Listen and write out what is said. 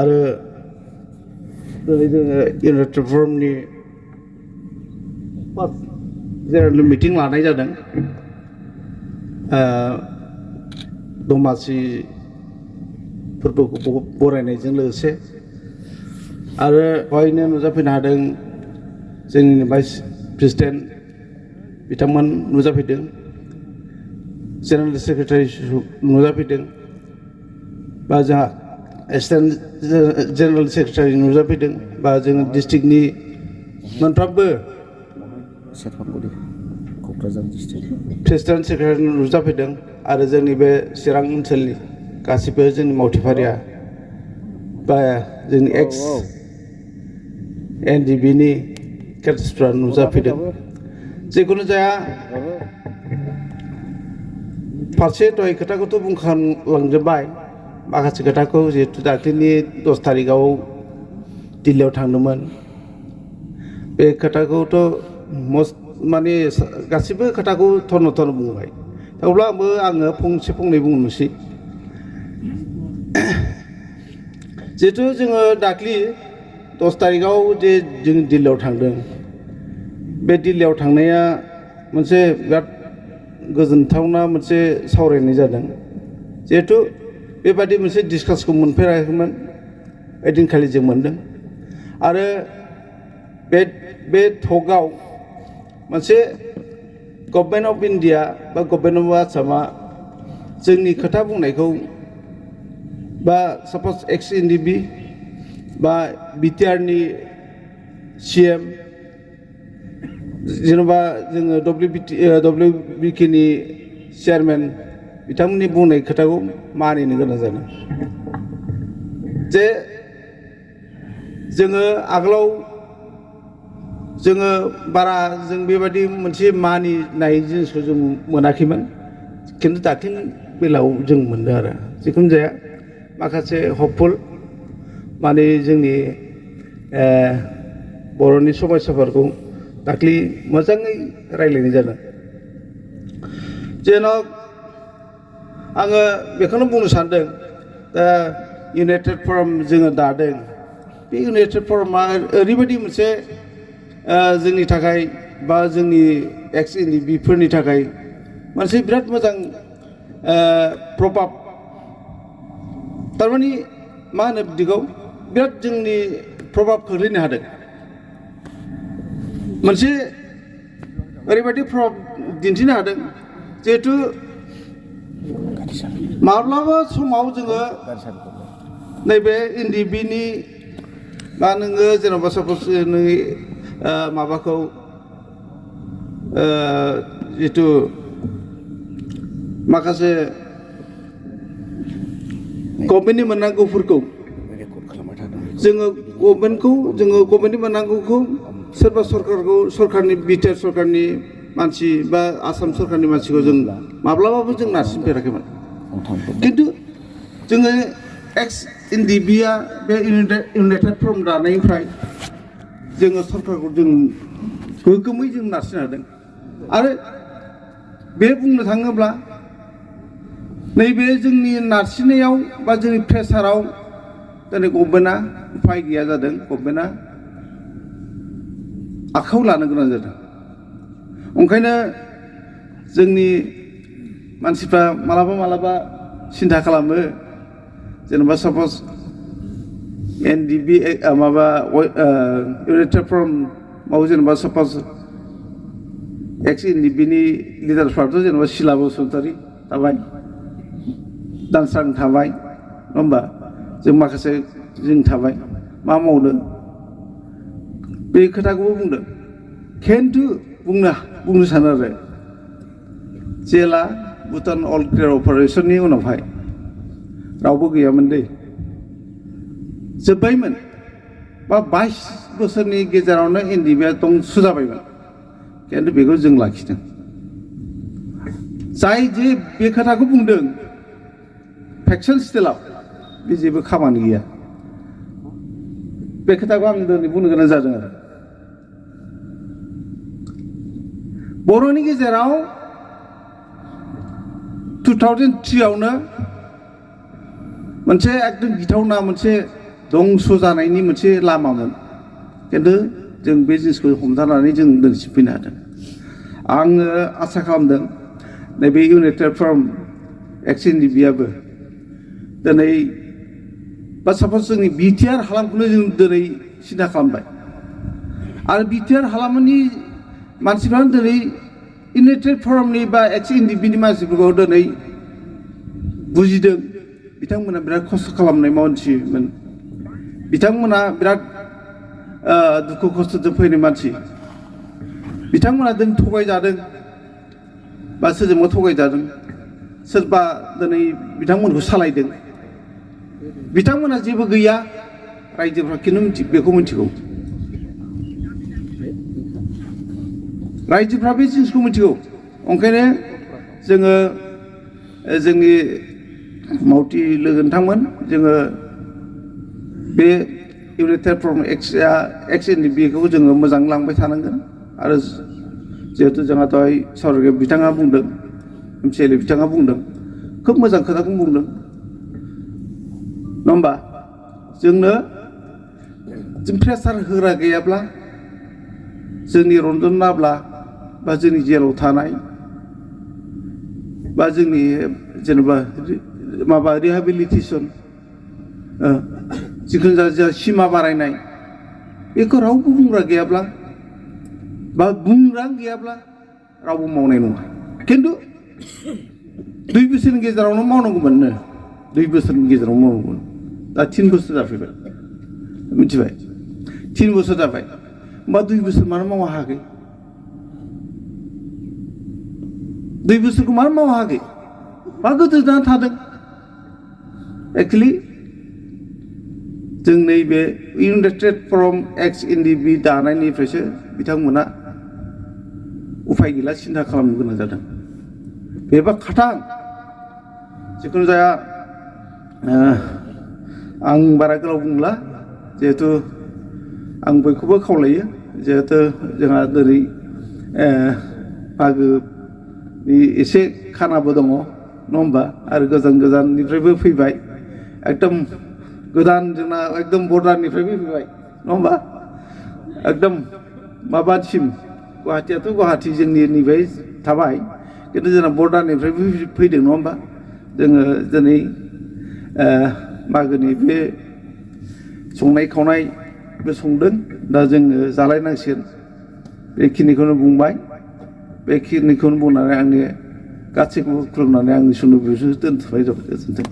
आरो दिनै जोङो इउनाइटेड फ'रामनि फार्स्ट जेनेरेल मिटिं लानाय जादों दमासि फोरबोखौ बरायनायजों लोगोसे आरो बेवहायनो नुजाफैनो हादों जोंनि भाइस प्रेसिडेन्ट बिथांमोन नुजाफैदों जेनेरेल सेक्रेटारि नुजाफैदों बा जोंहा एसिस्टेन्ट जेनेरेल सेक्रेटारि नुजाफैदों बा जोङो डिस्ट्रिक्टनि मोनफ्रोमबो प्रेसिडेन्ट सेक्रेटारि नुजाफैदों आरो जोंनि बे चिरां ओनसोलनि गासिबो जोंनि मावथिफारिया बा जोंनि एक्स एनडिबिनि केडेट्सफ्रा नुजाफैदों जिखुनु जाया फारसे दहाय खोथाखौथ' बुंखांलांजोब्बाय माखासे खोथाखौ जिहेतु दाख्लैनि 10 तारिखआव दिल्लीयाव थांदोंमोन बे खोथाखौथ' माने गासिबो खोथाखौ थन' थन' बुंबाय थेवब्लाबो आङो फंनै बुंनोसै जिहेतु जोङो दाख्लि 10 तारिखआव जे जों दिल्लीयाव थांदों बे दिल्लीयाव थांनाया मोनसे बिराद गोजोनथावना मोनसे सावरायनाय जादों जिहेतु बेबादि मोनसे डिसकासखौ मोनफेराखैमोन ओइदिनखालि जों मोनदों आरो बे टकआव मोनसे गभर्नमेन्ट अफ इन्डिया बा गभर्नमेन्ट अफ आसामा जोंनि खोथा बुंनायखौ बा साप'ज एक्स एनडिबि बा बिटिआरनि सिएम जेनेबा जोङो डब्लिउबिकेनि चेयारमेन बिथांमोननि बुंनाय खोथाखौ मानिनो गोनां जादों जे जोङो आगोलाव जोङो बारा जों बेबायदि मोनसे मानिनाय जिनिसखौ जों मोनाखैमोन खिन्थु दाख्लैनि बेलायाव जों मोनदों आरो जिखुनु जाया माखासे हपफुल माने जोंनि बर'नि समस्याफोरखौ दाख्लै मोजाङै रायज्लायनाय जादों जेन' आङो बेखौनो बुंनो सानदों दा इउनाइटेड फ'राम जोङो दादों बे इउनाइटेड फ'रामा ओरैबायदि मोनसे जोंनि थाखाय बा जोंनि एक्स एनडिबिफोरनि थाखाय मोनसे बिराद मोजां प्रभाब थारमाने मा होनो बिदिखौ बिराद जोंनि प्रभाब खोख्लैनो हादों मोनसे ओरैबायदि प्रभाब दिन्थिनो हादों जिहेतु माब्लाबा समाव जोङो नैबे एनडिबिनि बा नोङो जेनेबा साप'ज नोंनि माबाखौ जिथु माखासे गभर्नमेन्टनि मोननांगौफोरखौ जोङो गभर्नमेन्टनि मोननांगौखौ सोरबा सरकारनि बिटिआर सरकारनि मानसि बा आसाम सरकारनि मानसिखौ जों माब्लाबाबो जों नारसिनफेराखैमोन खिन्थु जोङो एक्स एनडिबिआ बे इउनाइटेड फ'राम दानायनिफ्राय जोङो सरकारखौ जों गोगोमै जों नारसिन हादों आरो बे बुंनो थाङोब्ला नैबे जोंनि नारसिननायाव बा जोंनि प्रेसाराव दिनै गभर्नमेन्टआ उफाय गैया जादों गभर्नमेन्टआ आखायाव लानो गोनां जादों ओंखायनो जोंनि मानसिफ्रा मालाबा सिन्था खालामो जेनेबा साप'ज एनडिबि माबा इउनाइटेड फ'रामाव जेनेबा साप'ज एक्स एनडिबिनि लिडारफ्राथ' जेनेबा सिला बसुमतारी थाबाय दानस्रां थाबाय नङा होमबा जों माखासे जों थाबाय मा मावदों बे खोथाखौबो बुंदों खिन्थु बुंनो सानो आरो जेला भुटान अल क्लियार अपारेसननि उनावहाय रावबो गैयामोन दै जोब्बायमोन बा 22 बोसोरनि गेजेरावनो एनडिबिआ दंसु जाबायमोन खिन्थु बेखौ जों लाखिदों जाय जे बे खोथाखौ बुंदों फेक्सन स्टाइलाव बे जेबो खामानि गैया बे खोथाखौ आं दिनै बुंनो गोनां जादों आरो बर'नि गेजेराव 2003 आवनो मोनसे एकदम गिथावना मोनसे दंस' जानायनि मोनसे लामामोन खिन्थु जों बे जिनिसखौ हमथानानै जों दिनैसिम फैनो हादों आङो आसा खालामदों नैबे इउनाइटेड फर्म एक्स एनडिबिआबो दिनै बा साप'ज जोंनि बिटिआर हालामखौनो जों दिनै सिन्था खालामबाय आरो बिटिआर हालामनि मानसिफ्रानो दिनै इउनाइटेड फर्मनि बा एक्स एनडिबिनि मानसिफोरखौ दिनै बुजिदों बिथांमोना बिराद खस्थ' खालामनाय मानसिमोन बिथांमोना बिराद दुखु खस्थ'जों फैनाय मानसि बिथांमोना दिनै थगायजादों बा सोरजोंबा थगायजादों सोरबा दिनै बिथांमोनखौ सालायदों बिथांमोना जेबो गैया रायजोफ्रा खिन्थु बेखौ मिथिगौ रायजोफ्रा बे जिनिसखौ मिथिगौ ओंखायनो जोङो जोंनि मावथि लोगो नोंथांमोन जोङो बे इउनाइटेड फर्म एक्स एनडिबिखौ जोङो मोजां लांबाय थानांगोन आरो जिहेतु जोंहा दहाय सावरायगिरि बिथाङा बुंदों एमसिएलए बिथाङा बुंदों खोब मोजां खोथाखौनो बुंदों नङा होमबा जोंनो जों प्रेसार होग्रा गैयाब्ला जोंनि रन्जन नाब्ला बा जोंनि जेलाव थानाय बा जोंनि जेनेबा माबा रिहेबिलिटेसन जिखुनु जाया सिमा बारायनाय बेखौ रावबो बुंग्रा गैयाब्ला बा बुंग्रा गैयाब्ला रावबो मावनाय नङा खिन्थु 2 बोसोरनि गेजेरावनो मावनांगौमोन 2 बोसोरनि गेजेराव मावनांगौमोन दा 3 बोसोर जाफैबाय मिथिबाय 3 बोसोर जाबाय होमबा 2 बोसोर मानो मावनो हायाखै 2 बोसोरखौ मानो मावनो हायाखै मा गोदोनानै थादों एक्चुअलि जों नैबे इउनाइटेड फर्म एक्स एनडिबि दानायनिफ्रायसो बिथांमोना उफाय गैला सिन्था खालामनो गोनां जादों बेबा खाथां जिखुनु जाया आं बारा गोलाव बुंला जिहेतु आं बयखौबो खावलायो जिहेतु जोंहा दिनै मागोनि एसे खानाबो दङ नङा होमबा आरो गोजान गोजाननिफ्रायबो फैबाय एकदम गोदान जोंना एकदम बर्डारनिफ्रायबो फैबाय नङा होमबा एकदम माबासिम गुवाहाटियाथ' गुवाहाटि जोंनि नैबे थाबाय खिन्थु जोंना बर्डारनिफ्रायबो फैदों नङा होमबा जोङो दिनै मागोनि बे संनाय खावनायबो संदों दा जोङो जालायनांसिगोन बेखिनिखौनो बुंबाय बेखिनिखौनो बुंनानै आंनि गासैखौबो खुलुमनानै आंनि सुंद' बिबुंथिखौ दोनथ'बाय गोजोन्थों